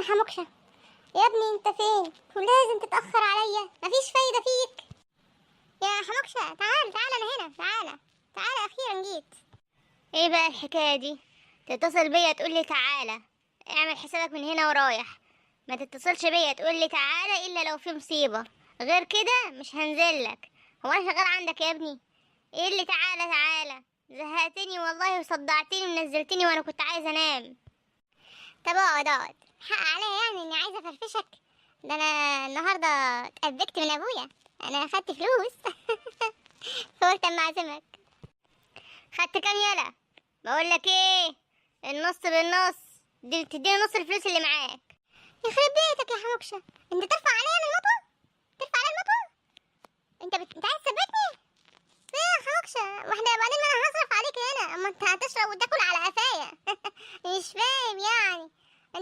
يا حموكشة؟ يا ابني انت فين؟ ولازم تتأخر عليا، مفيش فايدة فيك. يا حموكشة تعال تعال، انا هنا، تعالى تعالى، اخيرا جيت. ايه بقى الحكاية دي؟ تتصل بيا تقول لي تعالى؟ اعمل حسابك من هنا ورايح، ما تتصلش بيا تقول لي تعالى الا لو في مصيبة، غير كده مش هنزلك. هو انا شغال عندك يا ابني؟ ايه اللي تعالى تعالى؟ زهقتني والله وصدعتني ونزلتني وانا كنت عايزة انام. طب اقعد اقعد، حق عليا يعني اني عايزة افرفشك. ده انا النهاردة اتأبكت من ابويا، انا اخدت فلوس فقلت اما اعزمك. خدت كام يلا؟ بقول لك ايه، النص بالنص، دي تديني نص الفلوس اللي معاك. يخرب بيتك يا حموكشة، انت ترفع عليا انا المطوة؟ ترفع عليا المطوة؟ انت عايز تثبتني؟ ليه يا حموكشة؟ واحنا بعدين ما انا هصرف عليك هنا، اما انت هتشرب وتاكل على قفايا. مش فاهم يعني.